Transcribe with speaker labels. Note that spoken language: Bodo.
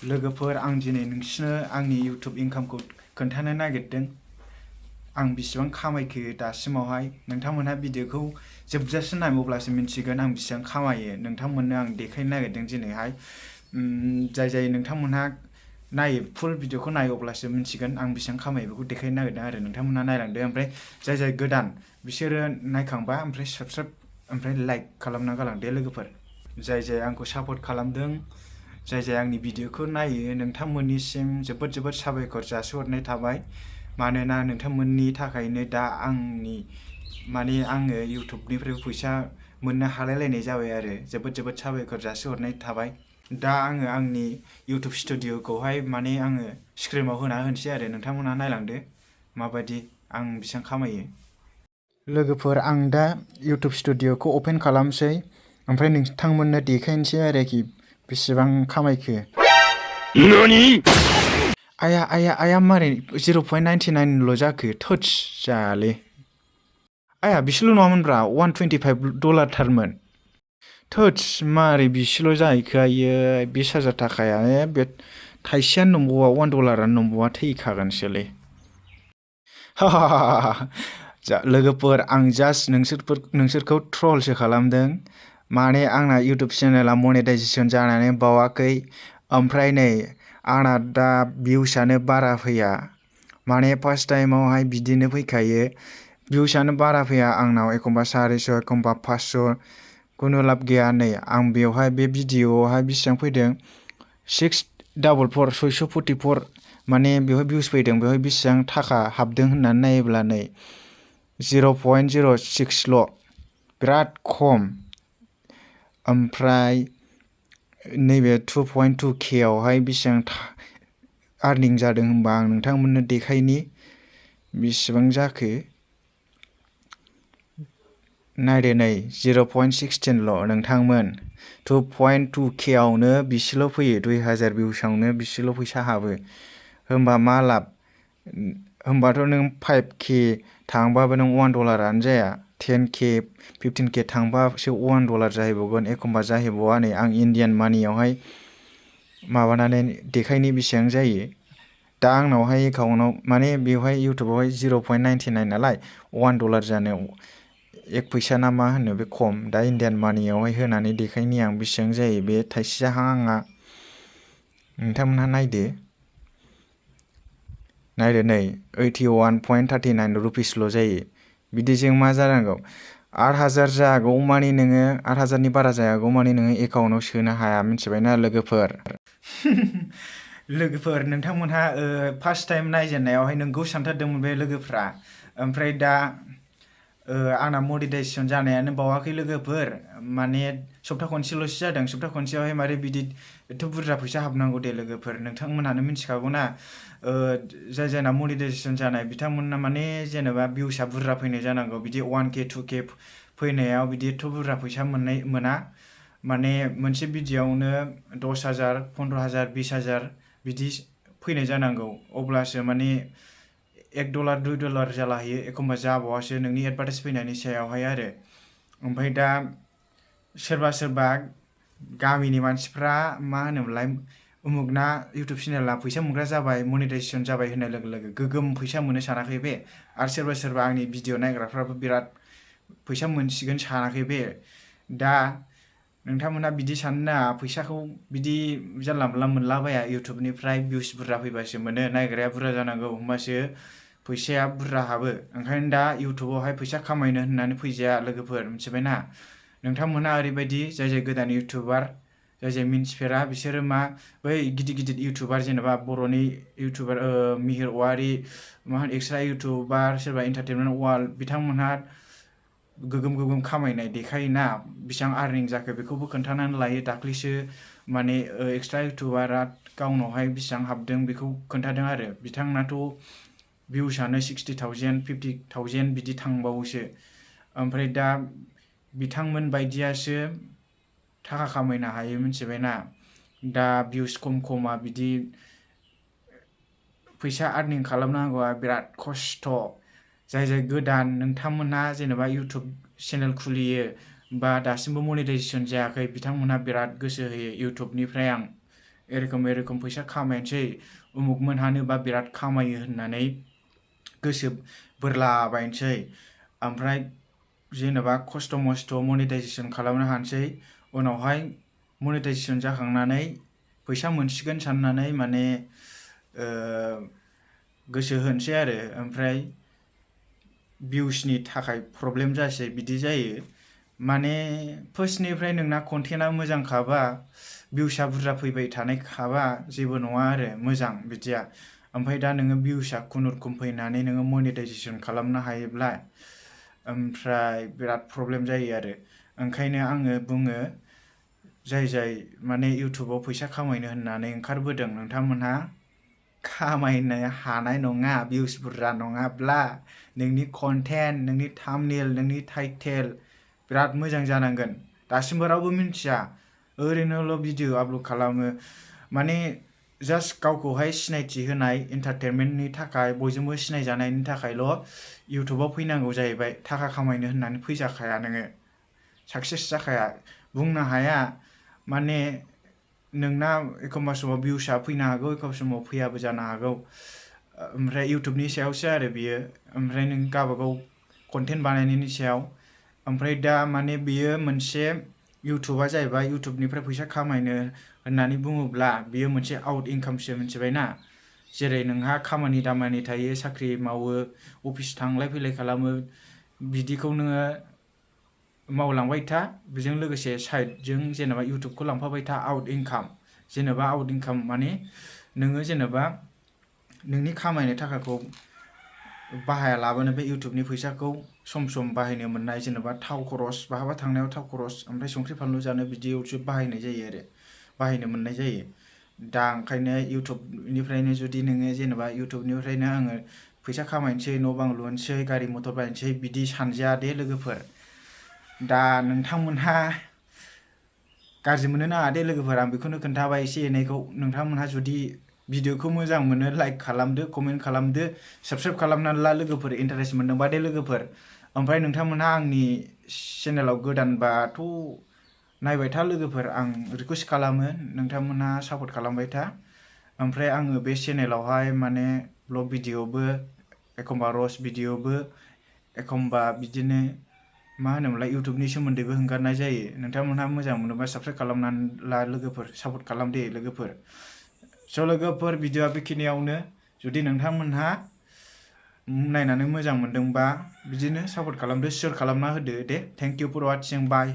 Speaker 1: लोगोफोर आं दिनै नोंसिनो आंनि इउटुब इनकामखौ खोन्थानो नागिरदों। आं बेसेबां खामायखो दासिमावहाय नोंथांमोनहा भिडिअखौ जोबजासिम नायब्लासो मिन्थिगोन आं बेसेबां खामायो। नोंथांमोननो आं देखायनो नागिरदों दिनैहाय। जाय नोंथांमोनहा नायो फुल भिडिअखौ नायो अब्लासो मिन्थिगोन आं बेसेबां खामायो बेखौ देखायनो नागिरदों आरो नोंथांमोनहा नायलांदो। ओमफ्राय जाय गोदान बिसोरो नायखांबा ओमफ्राय साबस्क्राइब ओमफ्राय लाइक खालामना गालांदो लोगोफोर। जाय आंखौ सापर्ट खालामदों, जाय आंनि भिडिअखौ नायो, नोंथांमोननिसिम जोबोद साबायखर जासिहरनाय थाबाय। मानोना नोंथांमोननि थाखायनो दा आङो इउटुबनिफ्राय फैसा मोननो हालायलायनाय जाबाय आरो जोबोद साबायखर जासिहरनाय थाबाय। दा आङो आंनि इउटुब स्टुडिअ'खौहाय आङो स्क्रिनाव होना होनोसै आरो नोंथांमोनहा नायलांदो माबायदि आं बेसेबां खामायो। लोगोफोर आं दा इउटुब स्टुडिअ'खौ अपेन खालामसै ओमफ्राय नोंथांमोननो देखायनोसै आरोखि बेसेबां खामायखो। आया मारै 0.99 जाखो? थोत्स जाले। आया बिसेल' नङामोनब्रा $125 थारमोन। थोत्स मारै बिसेल' जाहैखो आयै 20,000 थाखाया बे थाइसेयानो नंबावा $1 नंबावा थैखागोनसोलै। लोगोफोर आं जास्ट नोंसोरखौ ट्रलसो खालामदों। माने आंना इउटुब चेनेला मनेटाइजेसन जानानै बावाखै। ओमफ्राय नै आंना दा भिउसआनो बारा फैया। माने फार्स्ट टाइमावहाय बिदिनो फैखायो, भिउसआनो बारा फैया आंनाव। एखमबा 400 एखमबा 500 खुनु लाब गैया। नै आं बेवहाय बे भिडिअ'आवहाय बेसेबां फैदों 644 माने बेवहाय भिउस फैदों। बेवहाय बेसेबां थाखा हाबदों होननानै नायोब्ला नै 0.06ल', बिराद खम। ओमफ्राय नैबे 2.2K आवहाय बेसेबां आर्निं जादों होनबा आं नोंथांमोननो देखायनि बेसेबां जाखो। नायदो नै 0.16ल' नोंथांमोन। 2.2K आवनो बिसेल' फैयो, 2000 भिउसावनो बिसेल' फैसा हाबो। होमबा मा लाब? होमबाथ' नों 5K थांबाबो नों $1 जाया। 10K 15K थांबासो $1 जाहैबावगोन। एखमबा जाहैबावा। नै आं इण्डियान मानियावहाय माबानानै देखायनि बेसेबां जायो। दा आंनावहाय एकाउन्टाव माने बेवहाय इउटुबावहाय 0.99 नालाय $1 जानो 1 फैसा ना मा होनो बे खम। दा इण्डियान मानियावहाय होनानै देखायनि आं बेसेबां जायो। बे थाइसे जाहांआ नोंथांमोनहा नायदो नै 81.39 रुपिसल' जायो। बिदिजों मा जानांगौ? 8,000 जागौमानि नोङो 8,000नि बारा जायागौमानि नोङो एकाउन्टाव सोनो हाया, मिथिबायना लोगोफोर। लोगोफोर नोंथांमोनहा फार्स्ट टाइम नायजेननायावहाय नोंगौ सानथारदोंमोन बे लोगोफ्रा। ओमफ्राय दा आंना मनेटाइजेसन जानायानो बावाखै लोगोफोर। माने सप्ता खनसेल'सो जादों। सप्ता खनसेयावहाय मारै बिदि एथ' बुरजा फैसा हाबनांगौ दे लोगोफोर, नोंथांमोनहानो मिथिखागौना। जायना मनेटाइजेसन जानाय बिथांमोनना माने जेनेबा भिउसआ बुरजा फैनाय जानांगौ। बिदि 1K 2K फैनायाव बिदि एथ' बुरजा फैसा मोना। माने मोनसे भिडिअ'आवनो 10,000 15,000 20,000 बिदि फैनाय जानांगौ। अब्लासो माने $1 $2 जालाहैयो। एखमबा जाबावासो नोंनि एडभार्टाइज फैनायनि सायावहाय आरो। ओमफ्राय दा सोरबा गामिनि मानसिफ्रा मा होनोमोनलाय, उमुगना इउटुब चेनेला फैसा मोनग्रा जाबाय, मनेटाइजेसन जाबाय होननाय लोगो लोगो गोगोम फैसा मोनो सानाखै बे। आरो सोरबा आंनि भिडिअ नायग्राफ्राबो बिराद फैसा मोनसिगोन सानाखै बे। दा नोंथांमोनहा बिदि साननो नाङा, फैसाखौ बिदि जानला मोनला मोनलाबाया। इउटुबनिफ्राय भिउस बुरजा फैबासो मोनो, नायग्राया बुरजा जानांगौ होमबासो फैसाया बुरजा हाबो। ओंखायनो दा इउटुबावहाय फैसा खामायनो होननानै फैजाया लोगोफोर, मिथिबायना। नोंथांमोनहा ओरैबायदि जाय गोदान इउटुबार, जाय मिन्थिफेरा बिसोरो बै गिदिर इउटुबार जेनेबा बर'नि इउटुबार मिहिर औवारि, एक्सट्रा इउटुबार, सोरबा एन्टारटेनमेन्ट वार्ल्ड, बिथांमोनहा गोगोम खामायनाय देखायोना। बेसेबां आर्निं जाखो बेखौबो खोन्थानानै लायो। दाख्लैसो माने एक्सट्रा इउटुबारा गावनावहाय बेसेबां हाबदों बेखौ खोन्थादों आरो। बिथांनाथ' भिउसआनो 60,000 50,000 बिदि थांबावोसो। ओमफ्राय दा बिथांमोन बायदियासो थाखा खामायनो हायो, मिथिबायना। दा भिउस खमा बिदि फैसा आर्निं खालामनांगौआ बिराद खस्थ'। जाय गोदान, नोंथांमोनहा जेनेबा इउटुब चेनेल खुलियो बा दासिमबो मनेटाइजेसन जायाखै, बिथांमोनहा बिराद गोसो होयो इउटुबनिफ्राय आं एरखम फैसा खामायनोसै उमुक मोनहानोबा बिराद खामायो होननानै गोसो बोरलाबायनोसै ओमफ्राय जेनेबा खस्थ' मस्थ' मनिटाइजेसन खालामनो हानोसै उनावहाय मनिटाइजेसन जाखांनानै फैसा मोनसिगोन साननानै माने गोसो होनोसै आरो ओमफ्राय भिउसनि थाखाय प्रब्लेम जासै बिदि जायो माने फार्स्टनिफ्राय नोंना कन्टेन्टआ मोजांखाबा भिउसआ बुरजा फैबाय थानायखाबा जेबो नङा आरो मोजां बिदिया ओमफ्राय दा नोङो भिउसआ खुनुरुखुम फैनानै नोङो मनिटाइजेसन खालामनो हायोब्ला ओमफ्राय बिराद प्रब्लेम जायो आरो ओंखायनो आङो बुङो जाय माने इउटुबाव फैसा खामायनो होननानै ओंखारबोदों नोंथांमोनहा खामायनो हानाय नङा भिउस बुरजा नङाब्ला नोंनि कन्टेन्ट नोंनि थाम्बनेल नोंनि टाइटेल बिराद मोजां जानांगोन दासिमबो रावबो मिन्थिया ओरैनोल' भिडिअ आपल'ड खालामो माने जास्ट गावखौहाय सिनायथि होनाय एन्टारटेनमेन्टनि थाखाय बयजोंबो सिनायजानायनि थाखायल' इउटुबाव फैनांगौ जाहैबाय थाखा खामायनो होननानै फैजाखाया नोङो साक्सेस जाखाया बुंनो हाया माने नोंना एखमबा समाव भिउसआ फैनो हागौ एखमबा समाव फैयाबो जानो हागौ ओमफ्राय इउटुबनि सायावसो आरो बियो ओमफ्राय नों गावबागाव कन्टेन्ट बानायनायनि सायाव ओमफ्राय दा माने बियो मोनसे इउटुबा जाहैबाय इउटुबनिफ्राय फैसा खामायनो होननानै बुङोब्ला बियो मोनसे आउट इनकामसो मिथिबायना जेरै नोंहा खामानि दामानि थायो साख्रि मावो अफिस थांलाय फैलाय खालामो बिदिखौ नोङो मावलांबाय था बेजों लोगोसे साइडजों जेनेबा इउटुबखौ लांफाबाय था आउट इनकाम जेनेबा आउट इनकाम माने नोङो जेनेबा नोंनि खामायनाय थाखाखौ बाहाया लाबोनो बे इउटुबनि फैसाखौ सम बाहायनो मोननाय जेनेबा थाव खरस बहाबा थांनायाव थाव खरस ओमफ्राय संख्रि फानलु जानो बिदियावसो बाहायनाय जायो आरो बाहायनो मोननाय जायो दा ओंखायनो इउटुबनिफ्रायनो जुदि नोङो जेनेबा इउटुबनिफ्रायनो आङो फैसा खामायनोसै न' बां लुनोसै गारि मथर बायनोसै बिदि सानजाया दे लोगोफोर दा नोंथांमोनहा गाज्रि मोननो नाङा दे लोगोफोर आं बेखौनो खोन्थाबाय एसे एनैखौ नोंथांमोनहा जुदि भिडिअखौ मोजां मोनो लाइक खालामदो कमेन्ट खालामदो साबस्क्राइब खालामनानै ला लोगोफोर इन्टारेस्ट मोनदोंबा दे लोगोफोर ओमफ्राय नोंथांमोनहा आंनि चेनेलाव गोदानबाथ' नायबाय था लोगोफोर आं रिकुवेस्ट खालामो नोंथांमोनहा सापर्ट खालामबाय था ओमफ्राय आङो बे चेनेलावहाय माने ब्लग भिडिअबो एखमबा रस्ट भिडिअबो एखमबा बिदिनो मा होनोमोनलाय इउटुबनि सोमोन्दैबो हगारनाय जायो नोंथांमोनहा मोजां मोनोबा साबस्क्राइब खालामनानै ला लोगोफोर सापर्ट खालामदे लोगोफोर स' लोगोफोर भिडिअआ बेखिनियावनो जुदि नोंथांमोनहा नायनानै मोजां मोनदोंबा बिदिनो सापर्ट खालामदो शेयार खालामना होदो दे thank you for watching bye